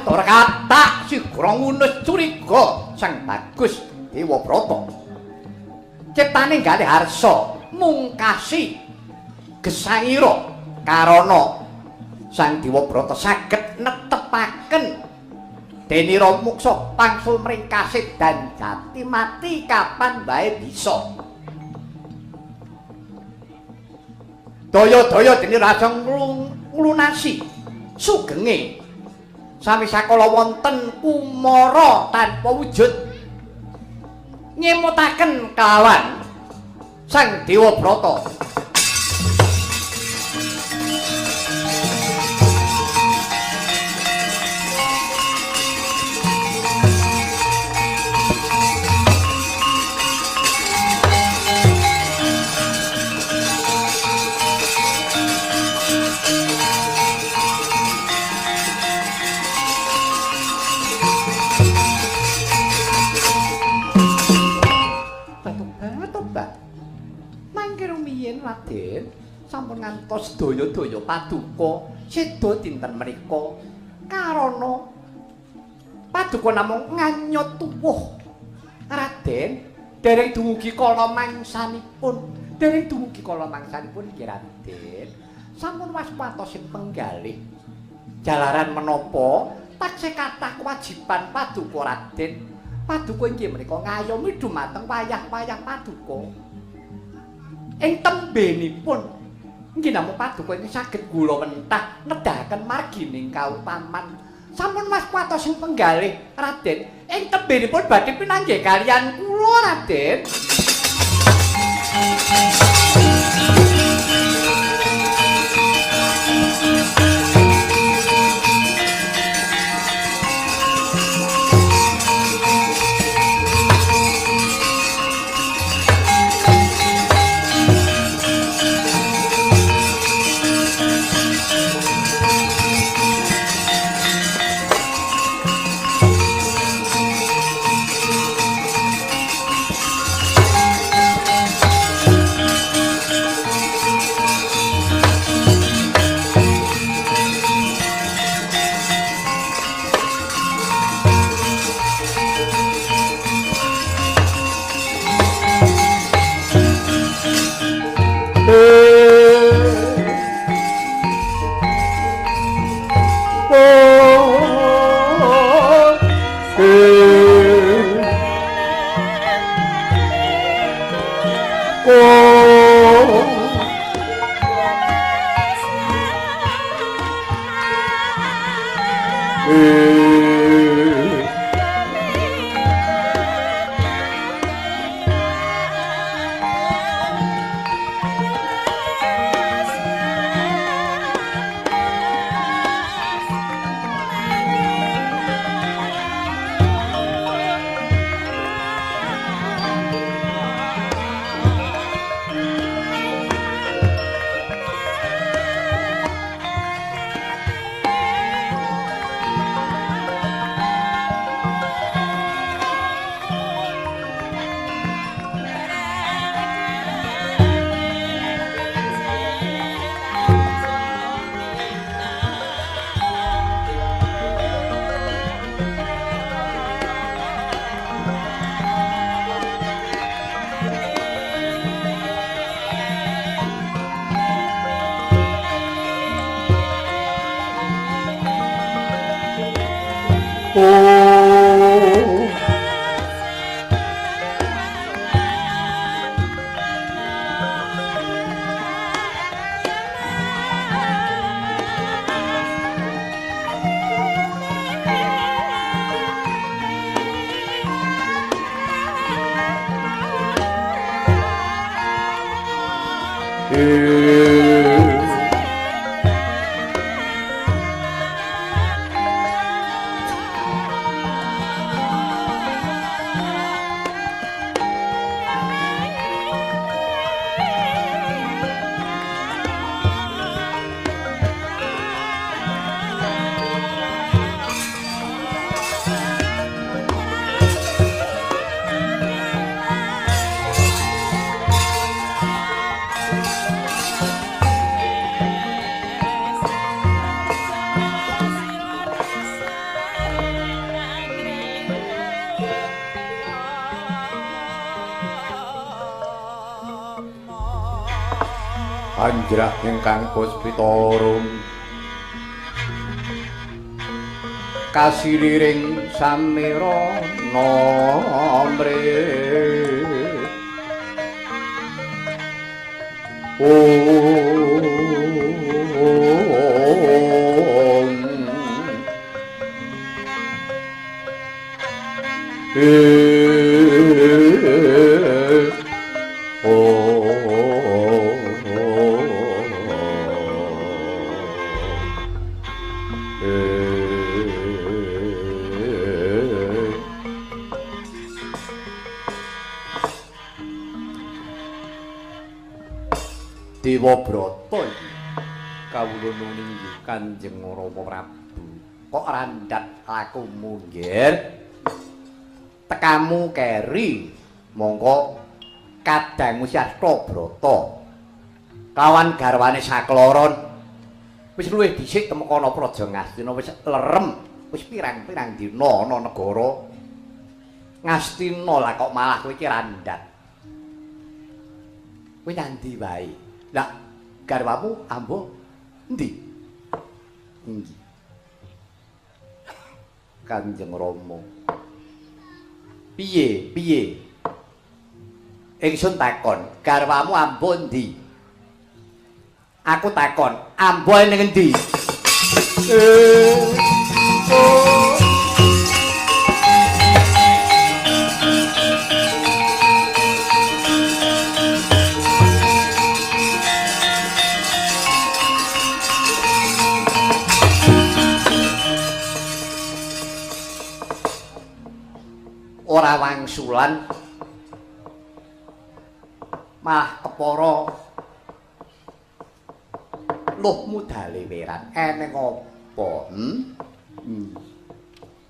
Bathara Katak sigra ngunus curiga Sang Bagus Dewa Brata. Ciptane galih harsa mungkasi gesangira karana Sang Dewa Brata saged netepaken denira muksa pangsul mring kasedan jati mati kapan wae bisa. Daya-daya denira rasa nglunasi sugenge sami sakala wonten kumara tanpa wujud nyemutaken kelawan Sang Dewa Brata. Raden sampun ngantos daya-daya paduka seda dinten menika karana paduka namung nganyut tuwuh. Raden dereng dumugi kala mangsanipun, dereng dumugi kala mangsanipun nggih Raden. Sampun waspatos penggalih jalaran menapa taksih kathah kewajiban paduka Raden. Paduka inggih menika ngayomi dumateng wayah-wayah paduka. Ing tembenipun nggih namung paduka ingkang saged gula mentah nedahaken margining kautaman. Sampun waspatos sing penggalih Raden, ing tembenipun badhe pinanggih kaliyan kula Raden. Anjrah ingkang puspita rum kasiliring samira nomre om Dewa Brata iki kawula nuwun inggih Kanjeng Rama Prabu. Kok randhat lakumu, Nggir? Tekamu keri mongko kadangu Sastra Brata. Kawan garwane sakloron wis luwih dhisik temekana Praja Ngastina wis lerem, wis pirang-pirang dina ana negara Ngastina lah kok malah kowe iki randhat. Kowe nyandi wae. Lah garwamu ambo endi? Inggih. Kanjeng Rama. Piye? Piye? Ingsun takon, garwamu ambo endi? Aku takon, ambo ning endi? Ora wangsulan malah kepara luhmu daleweran eneng apa?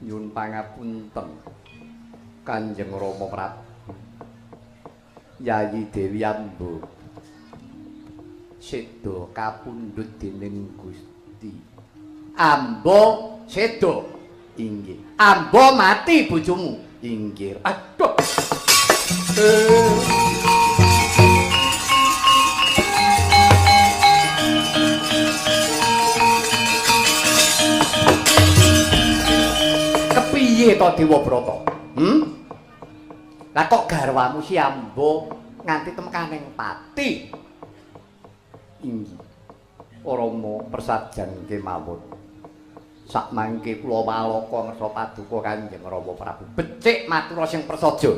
Nyuwun pangapunten Kanjeng Rama Prabu. Yayi Dewi Ambo seda kapundhut dening Gusti. Ambo seda inggih. Ambo mati bojomu. Inggih. Aduh. Kepiye to Dewa Brata? Lah kok garwamu si Ambo nganti temekaning pati? Inggih. Rama persajan kemawon. Sakmangke kula walaka ngersa paduka Kanjeng Rama Prabu. Becik matura sing prasaja.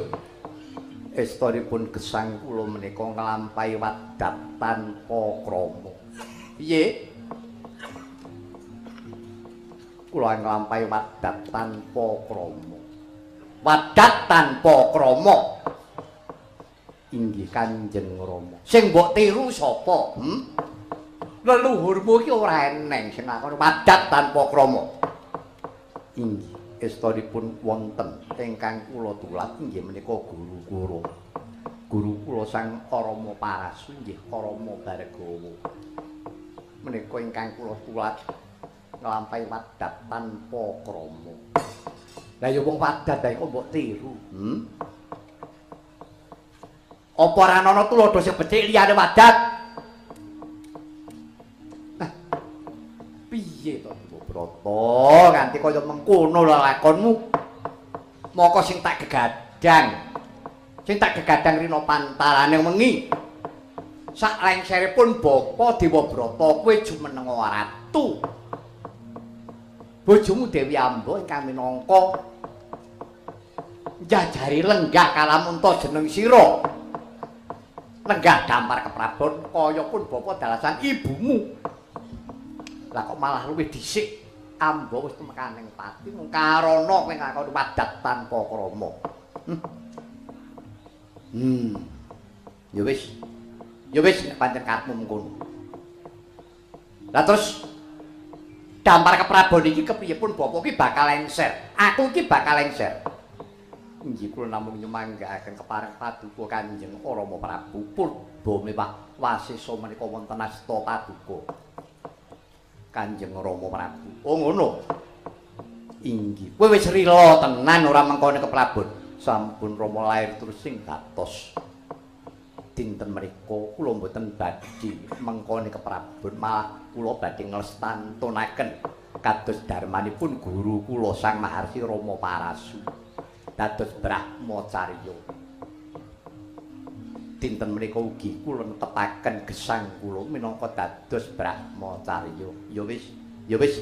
Estunipun gesang kula menika nglampahi wadat tanpa krama. Piye? Kula nglampahi wadat tanpa krama. Wadat tanpa krama. Inggih Kanjeng Rama. Sing mbok tiru sapa? Leluhurmu iki ora eneng sing nglakoni wadat tanpa krama. Inggih, estunipun wonten ingkang kula tulat inggih menika guru kula. Guru kula Sang Rama Parasu inggih Rama Bargawa. Menika ingkang kula tulat nglampahi wadat tanpa krama. Lah ya wong wadat ae kok mbok tiru. Apa ora ana tuladha sing becik liyane wadat? Piye to Dewa Brata nganti kaya mengkono lelakonmu? Moko sing tak gegadang. Sing tak gegadang rina pantarane wengi. Sak lengseripun bapa Dewa Brata kowe jumeneng ratu. Bojomu Dewi Ambo ingkang minangka njajari lenggah kalamunta jeneng sira. Lenggah dampar keprabon kaya pun bapa dalasan ibumu. Lah kok malah luwih dhisik Ambo wis temekaning pati mung karana kowe nglakoni wadat tanpa krama. Ya wis. Ya wis nek pancen karepmu mengkono. Lah terus dampar keprabon iki kepiye pun bapa iki bakal lengser. Aku iki bakal lengser. Inggih kula namung nyumanggaaken kepareng paduka Kanjeng Rama Prabu purba mewah wasesa menika wonten asta paduka. Kanjeng Rama Prabu. Oh ngono. Inggih. Kowe wis rila tenan ora mengkone keprabon. Sampun Rama lair terus sing datos. Dinten menika kula mboten badhe mengkoni keprabon, malah kula badhe nglestantunaken kados darmanipun guru kula Sang Maharsi Rama Parasu dados Brahmacarya. Dinten menika ugi kula netepaken gesang kula minangka dados Brahmacarya. Ya wis, ya wis.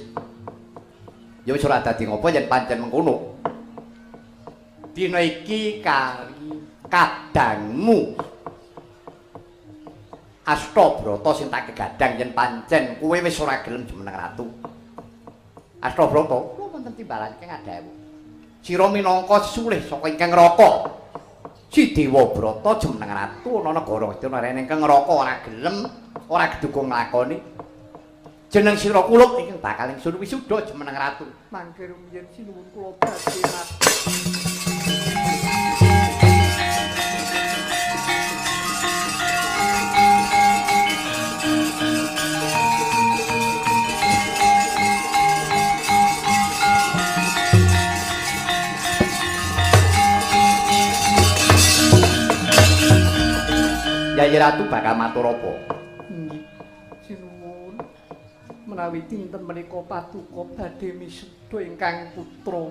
Ya wis ora dadi ngopo yen pancen mengkono. Dina iki kari kadangmu Astabrata sing tak kegadang yen pancen kowe wis ora gelem jumeneng ratu. Astabrata, kula wonten timbalan ingkang adhawuh. Sira minangka sulih saka ingkang neraka. Si Dewa Brata jumeneng ratu ana negara Ngastina rene ingkang neraka ora gelem, ora geduga nglakoni. Jeneng sira kulup ingkang bakal ingsun wisuda jumeneng ratu. Mangke rumiyin sinuwun kula badhe matur. Yayi Ratu bakal matur apa? Nggih. Sinuwun. Menawi dinten menika paduka badhe misuda ingkang putra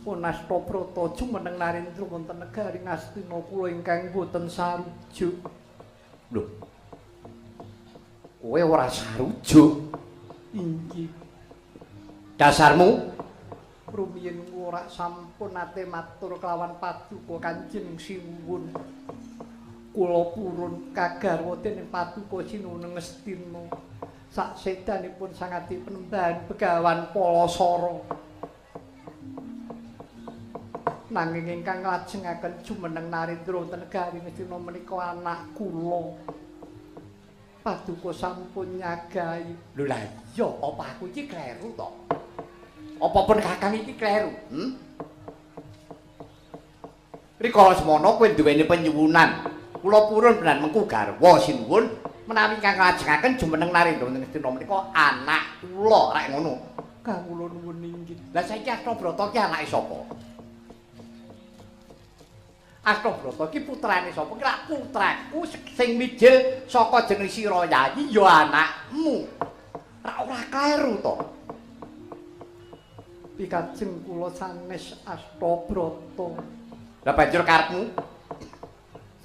Astabrata jumeneng narendra wonten negari Ngastina kula ingkang boten sarujuk. Lho. Kowe ora sarujuk? Inggih. Dasarmu rumiyin ora sampun nate matur kelawan paduka Kanjeng Sinuwun. Kula purun kagarwa dening paduka Sinuwun Ngastina. Saksedanipun sangati penembahan Begawan Palasara. Nanging ingkang nglajengaken jumeneng narendra wonten negari Ngastina menika anak kula. Paduka sampun nyagahi. Lho lah iya, apa aku iki kleru to? Apa pun kakang iki kleru? Rikala semono kowe duweni penyuwunan. Kula purun benan mengku garwa sinuwun menawi ingkang nglajengaken jumeneng narendra wonten Ngastina menika anak kula, rek ngono. Kawula nuwun inggih. Lah saiki Astabrata ki anake sapa? Astabrata ki putrane sapa? Ki lak putraku sing mijil saka jeneng sira Yayi ya anakmu. Rak ora kleru to? Pikajeng kula sanes Astabrata. Lah banjur karepmu?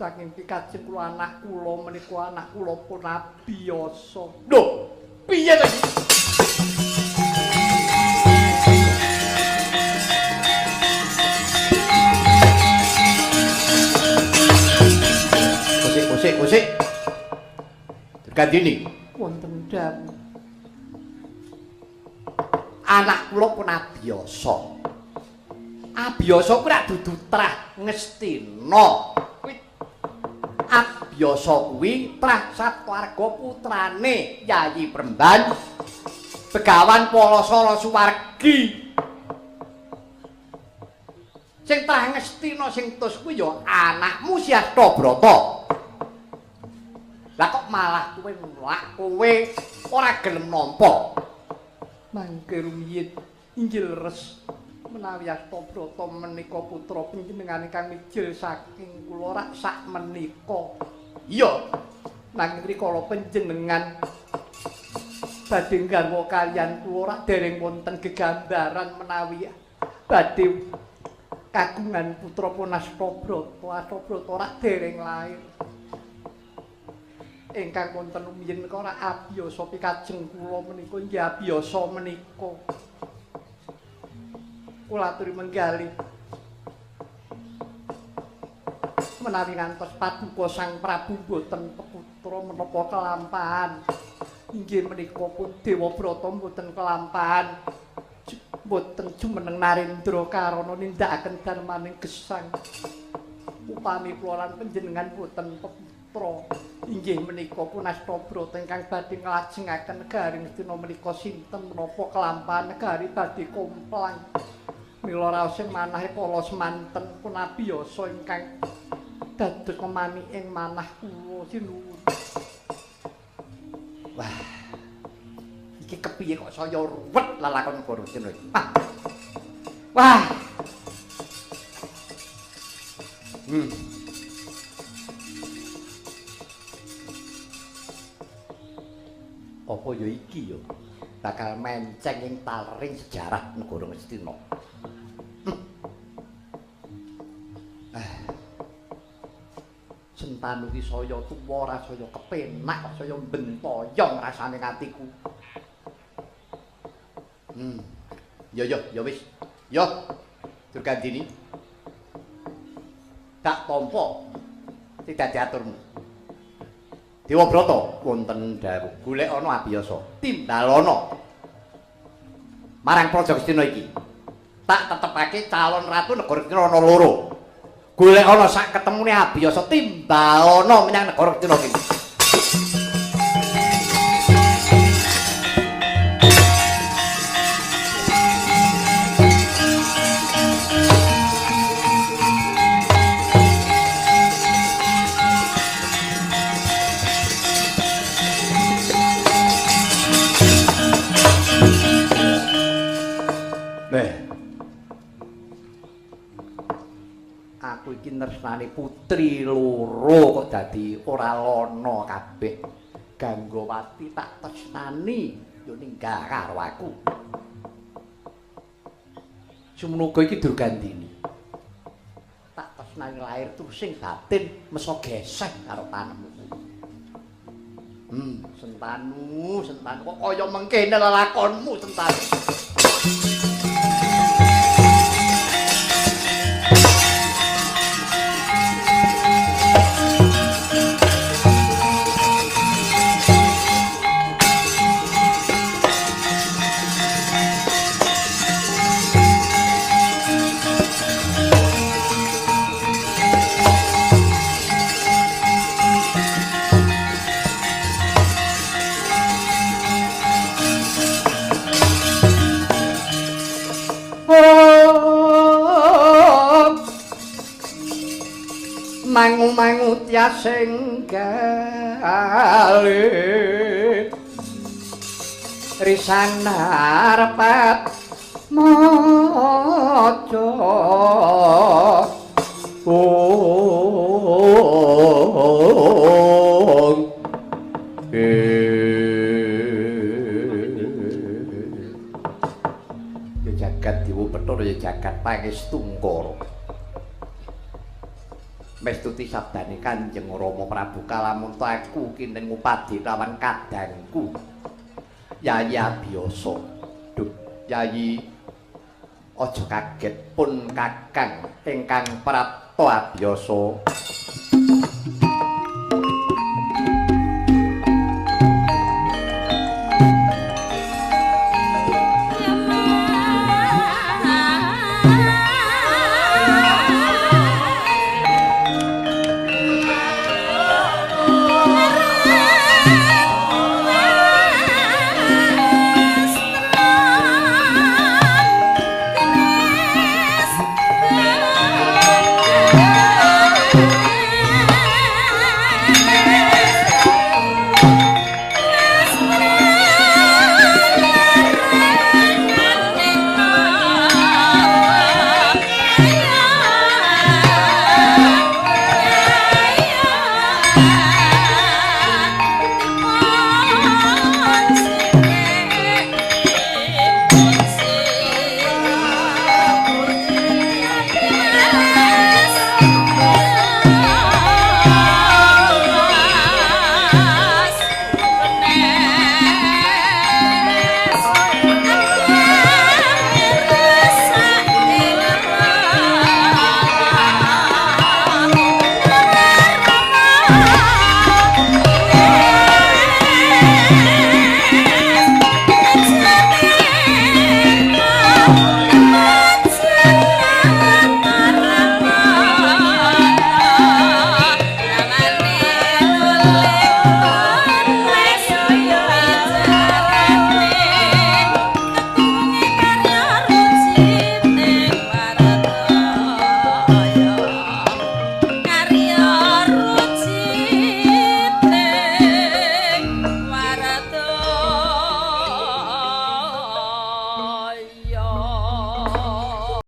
Saking pikajeng kula anak kula menika anak kula pun abiyasa. Lho, piye to iki? Kusik, kusik, kusik. Durgandini wonten dawuh. Anak kula pun abiyasa. Abiyasa kuwi rak dudu trah Ngastina. Kuwi abiyasa kuwi trah satwarga putrane Yayi Premban Begawan Palasara Suwargi. Sing trah Ngastina sing tus kuwi ya anakmu si Astabrata. Lah kok malah kowe nolak, kowe ora gelem nampa. Mangke rumiyin inggih leres menawi Astabrata menika putra panjenengan ingkang mijil saking kula rak sak menika. Iya, nanging rikala panjenengan badhe nggarwa kaliyan kula rak dereng wonten gegambaran menawi badhe kagungan putra pun Astabrata. Astabrata rak dereng lair. Ingkang wonten rumiyin menika rak abiyasa pikajeng kula menika inggih abiyasa menika. Kula aturi menggalih menawi ngantos paduka Sang Prabu mboten peputra menapa kelampahan. Inggih menika pun Dewa Brata mboten kelampahan. Mboten jumeneng narendra karana nindakaken darmaning gesang. Upami kula lan panjenengan mboten peputra, inggih menika pun Astabrata ingkang badhe nglajengaken negari Ngastina menika sinten menapa kelampahan negari badhe komplang. Mila raosing manah kala semanten pun abiyasa ingkang dados memani ing manah kula sinuwun. Wah. Iki kepiye kok saya ruwet lalakon kono iki. Wah. Apa ya iki ya bakal menceng ing talering sejarah negara Ngastina. Sentanu ki saya tuwa, ora saya kepenak, saya bentoyong rasane atiku. Yo yo yo wis. Yo. Durgandini. Tak tampa sing dadi aturmu. Dewabrata wonten dawuh, golek ana abiyasa, timbalana marang Praja Ngastina iki. Tak tetepake calon ratu negara Ngastina ana loro. Golek ana sak ketemune abiyasa, timbalana menyang negara Ngastina iki. Aku iki nresnani putri loro kok dadi ora lana kabeh. Ganggawati tak tresnani yo ninggal karo aku. Sumnuga iki Durgandini. Tak tresnani lahir terus sing batin meso geseh karo panemuku. Sentanu, Sentanu kok kaya mengkene lelakonmu Sentanu. Mangu-mangu tiasing galih risan arepat maca ong ya jagat Dewa Bathara ya jagat Pangestungkara. Mestuti sabdane Kanjeng Rama Prabu Kalamunta aku kinten ngupadi lawan kadangku Yayi Abiyasa. Duh, Yayi aja kaget pun kakang ingkang prapta abiyasa.